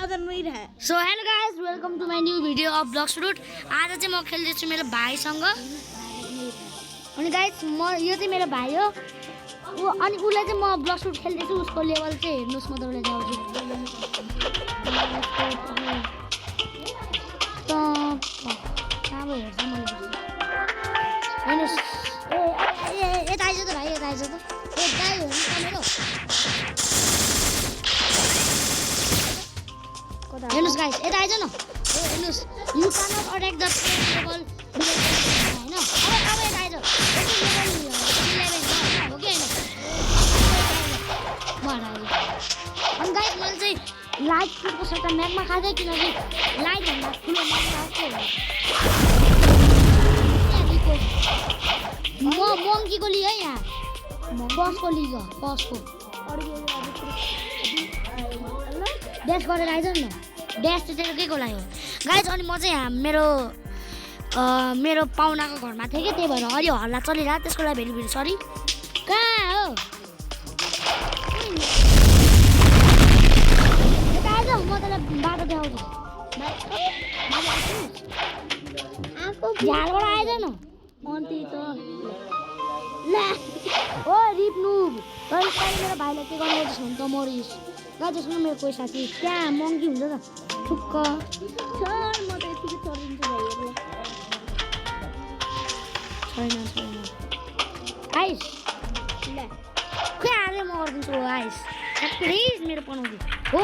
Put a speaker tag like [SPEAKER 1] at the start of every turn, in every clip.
[SPEAKER 1] बजाउनै रहे
[SPEAKER 2] so hello guys welcome to my new video of blogs fruit आज चाहिँ म खेल्दैछु मेरो भाइसँग अनि गाइस म यो चाहिँ मेरो भाइ हो अनि उसलाई चाहिँ म ब्लग्स फ्रुट खेल्दैछु उसको लेभल चाहिँ हेर्नुस् म तपाईलाई देखाउँछु कहाँ भयो हेर्छ मैले हेर्नुस् यता आइज त भाइ यता आइज त ए गाई हो नि मेरो हेर्नुस् गाइस यता आइज न हेर्नुस् you cannot attack the level हैन अब यता आइज लेभल 11 हो कि हैन म हराएँ अनि गाइस मैले चाहिँ लाइट फुटको सट्टा म्यापमा खाँदै किनकि लाइट भन्दा ठुलो म मङ्कीको लिग है यहाँ बसको लिग हो बसको ड्यास गरेर आइज न ड्यास चाहिँ के को लागि हो गाइज अनि म चाहिँ यहाँ मेरो पाहुनाको घरमा थिएँ कि त्यही भएर अलि हल्ला चलिरहेको त्यसको लागि भेरी भेरी सरी कहाँ हो यता आइज म तँलाई बाटो देखाउँछु झारबाट आइज न अन्ति त ओ रिप्नुब तर मेरो भाइलाई के गर्नुपर्छ भने त मरिस गाइस सुन्नु मेरो कोही साथी त्यहाँ मङ्की हुन्छ त ठुक्क
[SPEAKER 1] सर म त यतिकै चढिन्छु भाइहरु
[SPEAKER 2] छैन आइस ल के आले म गर्दिन्छु आइस प्लिज मेरो पनाउँछु हो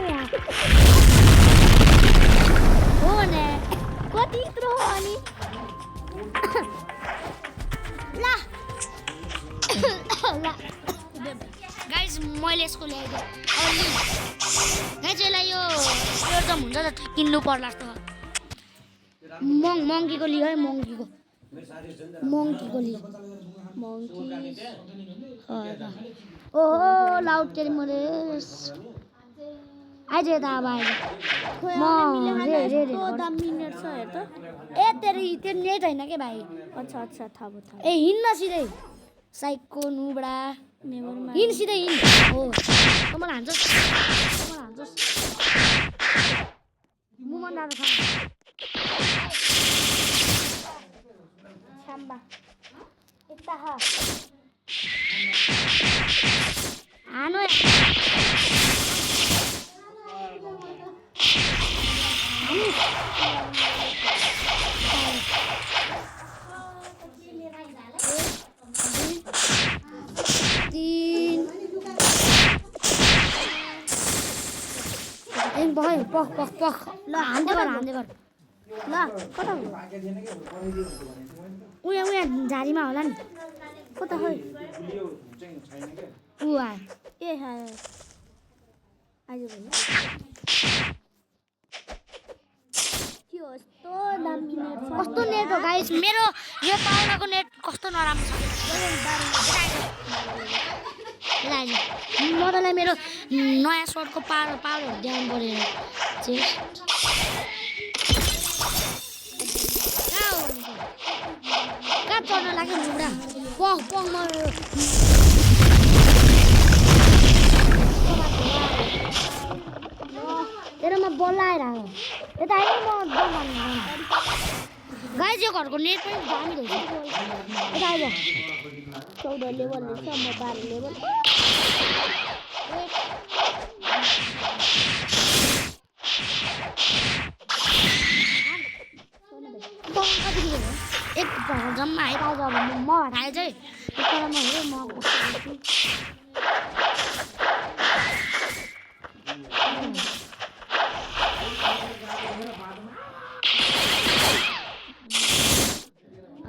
[SPEAKER 2] यहाँ हो ने
[SPEAKER 1] कति यत्रो हो अनि
[SPEAKER 2] ल गाइस मैले यसको ल्याएको गाइस यसलाई यो एकदम हुन्छ त किन्नु पर्ला जस्तो मङ्कीको लियो है मङ्कीको लियो ओहो लाउड के मरेस आइज यता अब आइज म
[SPEAKER 1] मिनेट छ हेर त
[SPEAKER 2] ए तेरो नेट होइन के भाइ
[SPEAKER 1] अच्छा थाहा भयो
[SPEAKER 2] ए हिँड्न सिधै साइकको नुबडा हिँड सिधै हिँड हो मलाई हान्छस् मुमन दादा
[SPEAKER 1] छाम्बा यता ह
[SPEAKER 2] हानो भयो पख ल हान्दै गर ल कता उहाँ झारीमा होला नि
[SPEAKER 1] कता खै
[SPEAKER 2] ऊ आयो
[SPEAKER 1] ए हाय आइज भने के हो यस्तो दामी नेट छ
[SPEAKER 2] कस्तो नेट हो गाइस मेरो यो पाउनाको नेट कस्तो नराम्रो छ मदलाई मेरो नयाँ सर्टको पावरहरू देखाउनु पऱ्यो कहाँ चढ्न लाग्यो लुब्रा पख तेरोमा बल्ल आइरहेको यता आयो म गाइस यो घरको नेट पनि दामी रहेछ यता आइज
[SPEAKER 1] 14 लेभल रहेछ म 12 लेभल
[SPEAKER 2] एक जम्मा आइरहेको अब म हराएँ चाहिँ तर म हेरेँ म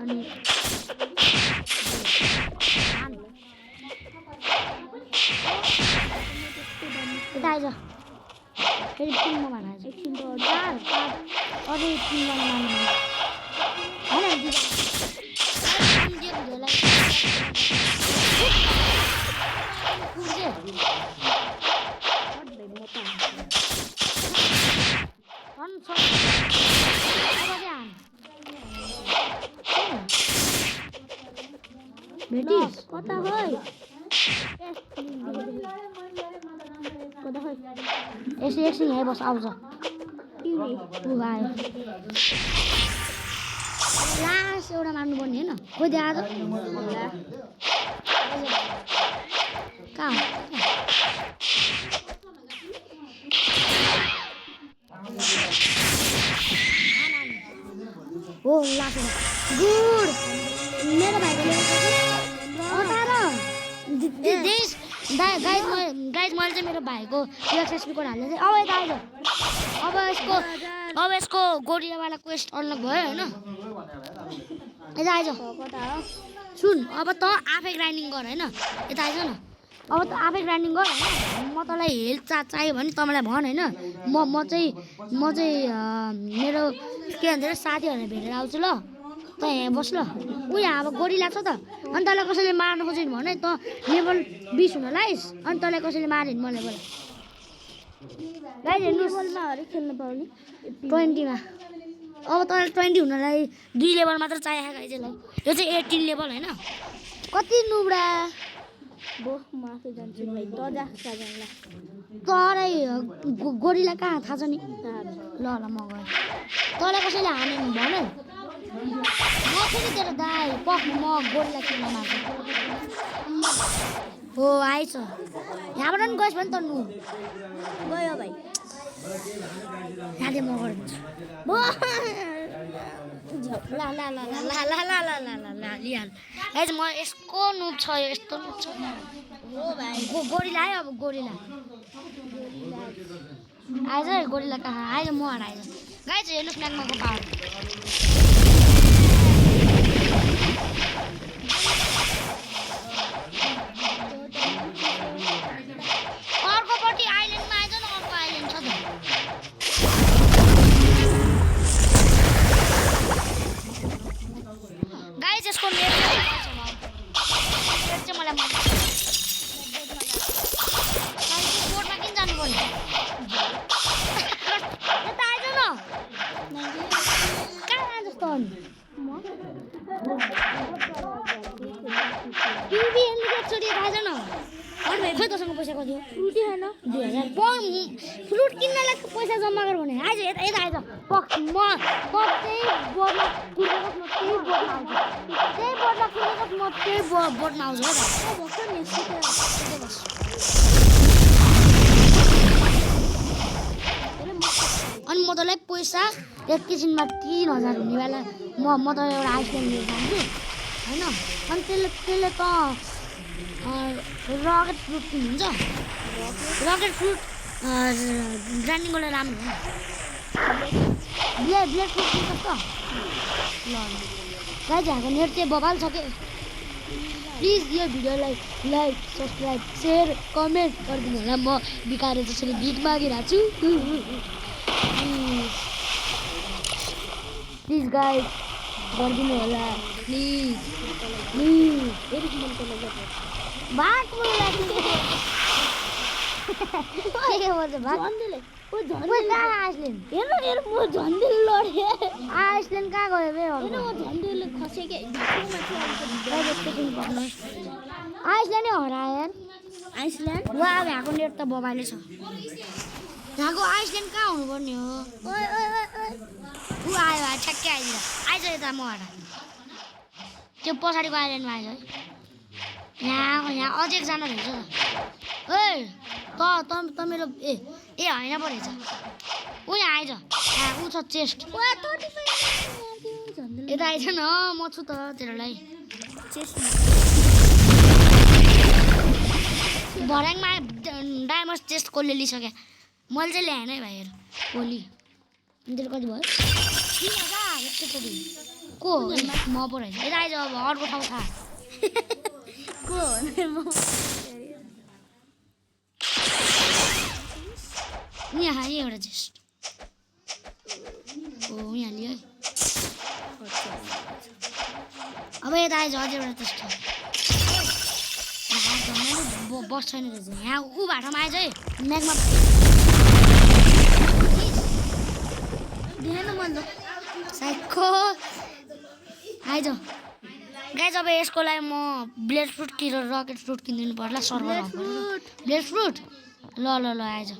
[SPEAKER 2] अनि यता आइज फेरि तिन म भएर
[SPEAKER 1] एकछिन त
[SPEAKER 2] अझै तिन गर्न मान्नु होइन
[SPEAKER 1] भेटिस कता है कता है
[SPEAKER 2] एकछिन यहीँ बस आउँछ ऊ आयो लास्ट एउटा मार्नु पर्ने होइन खोइ दिए आज कहाँ हो लास्ट गुड मेरो भाइको गाइज मैले चाहिँ मेरो भाइको युएसएसपी कोड हाल्दै थिएँ अब यता आइज अब यसको गोरियावाला क्वेस्ट अनलक भयो होइन यता आइज सुन अब त आफै ग्राइन्डिङ गर होइन यता आइज न अब त आफै ग्राइन्डिङ गर होइन म तँलाई हेल्थ चाहियो भने तँलाई भन होइन म चाहिँ मेरो के भन्छ अरे साथीहरूलाई भेटेर आउँछु ल त यहाँ बस ल ऊ यहाँ अब गोरिला छ त अनि तँलाई कसैले मार्न खोज्यो भने त लेभल 20 हुन लाइस अनि तँलाई कसैले मार्यो भने मलाई गाइज हेर्नुहोस्
[SPEAKER 1] खेल्न पाउने
[SPEAKER 2] 20 मा अब तँलाई 20 हुनलाई 2 लेभल मात्र चाहिएको गाइजलाई यो चाहिँ 18 लेभल होइन कति नुब्रा
[SPEAKER 1] बो म आफै जान्छु भाइ त जा साजनला
[SPEAKER 2] तँलाई गोरिला कहाँ थाहा छ नि ल म गएँ तँलाई कसैले हाने भने म फेरि तेरो दाइ पक्नु म गोरिला किन्न मार्छु हो आइछ यहाँबाट पनि गएछ भने त नु
[SPEAKER 1] गयो भाइ
[SPEAKER 2] यहाँले म गरिदिन्छु ला ला ला ला ला ला ला ला ला ला ला लिहाल गाइज म यसको नुप छ यो यस्तो नुप छ
[SPEAKER 1] हो भाइ
[SPEAKER 2] गोरिला आयो अब गोरिला आइज है गोरिला कहाँ आइज म आइज गाइज हेर्नुहोस् म्याग्माको पावर अर्कोपट्टि आइल्यान्डमा आइज न अर्को आइल्यान्ड छ त गाइज यसको नेट चाहिँ मलाई मन बोर्डमा किन जानु पर्यो यता आइज न कहाँ आए जस्तो एकचोटि आइज न अरू भाइ खोइ तसँग पैसा कति हो
[SPEAKER 1] फ्रुटी छैन
[SPEAKER 2] 2000 फ्रुट किन्नलाई पैसा जम्मा गर भने आइज यता आइज पक्क म त्यही बोर्डमा कुदेको म त्यही बोर्डमा आउँछु म त्यही बोर्डमा आउँछु है
[SPEAKER 1] भर्खर नि
[SPEAKER 2] अनि म तँलाई पैसा एकैछिनमा 3000 हुनेवाला म तँलाई एउटा आइसक्रिम लिएर जान्छु होइन अनि त्यसले त रकेट फ्रुट किन्नुहुन्छ रकेट फ्रुट ग्राइन्डिङ गर्दा राम्रो हो ब्लेड फ्रुट किन्छ त ल गाइज हाम्रो नेट चाहिँ बबाल छ के प्लिज यो भिडियोलाई लाइक सब्सक्राइब सेयर कमेन्ट गरिदिनु होला म बिकाएर जसरी भिड मागिरहेको छु प्लिज गाइज गरिदिनु होला प्लिज भाग आइसल्यान्ड कहाँ गयो बे आइसल्यान्ड हरायो यार
[SPEAKER 1] आइसल्यान्ड
[SPEAKER 2] वा अब यहाँको नेट त बबाइले छ यहाँको आइसल्यान्ड कहाँ हुनुपर्ने हो ऊ आयो ठ्याक्कै आइज यता म हरा त्यो पछाडिको आइल्यान्डमा आइज है यहाँ अझै एकजना रहेछ ए त मेरो ए होइन पो रहेछ ऊ यहाँ आइज ऊ छ चेस्ट यता आइज न म छु त तेरोलाई भर्याङमा डायमन्ड चेस्ट कसले लिइसक्यो मैले चाहिँ ल्याएन है भाइहरू भोलि तेरो कति भयो 3000 एकचोटि को म पो रहेछ यता आइज अब अर्को ठाउँ थाहा
[SPEAKER 1] को
[SPEAKER 2] यहाँ एउटा चेस्ट ओ यहाँ लियो है अब यता आइज अझै एउटा चेस्ट बस छैन रहेछ यहाँ ऊ बाटोमा आइज है म्यागमा
[SPEAKER 1] देखेन मैले
[SPEAKER 2] साइको आइज गाइज अब यसको लागि म ब्लेड फ्रुट कि रकेट फ्रुट किनिदिनु पर्ला सर्भर ब्लेड फ्रुट ल ल ल आएछ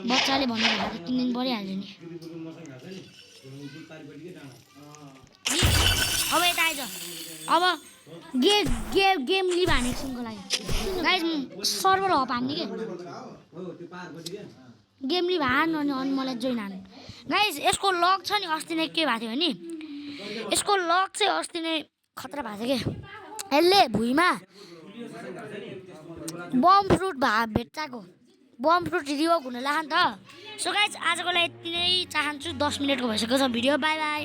[SPEAKER 2] बच्चाले भन्नु त किन्दिनु परिहाल्यो नि अब यता आएछ अब गेम लिभ हाने एकछिनको लागि गाइस सर्भर हप हान्ने के गेम लिभ हान अनि मलाई जोइन हान गाइस यसको लक छ नि अस्ति नै के भएको थियो नि यसको लक चाहिँ अस्ति नै खतरा भएको थियो के यसले भुइँमा बम फ्रुट भेट्टाको बम फ्रुट रिभोक हुन लाग्यो नि त सो गाइस आजको लागि यति नै चाहन्छु 10 मिनेटको भइसक्यो छ भिडियो बाई बाई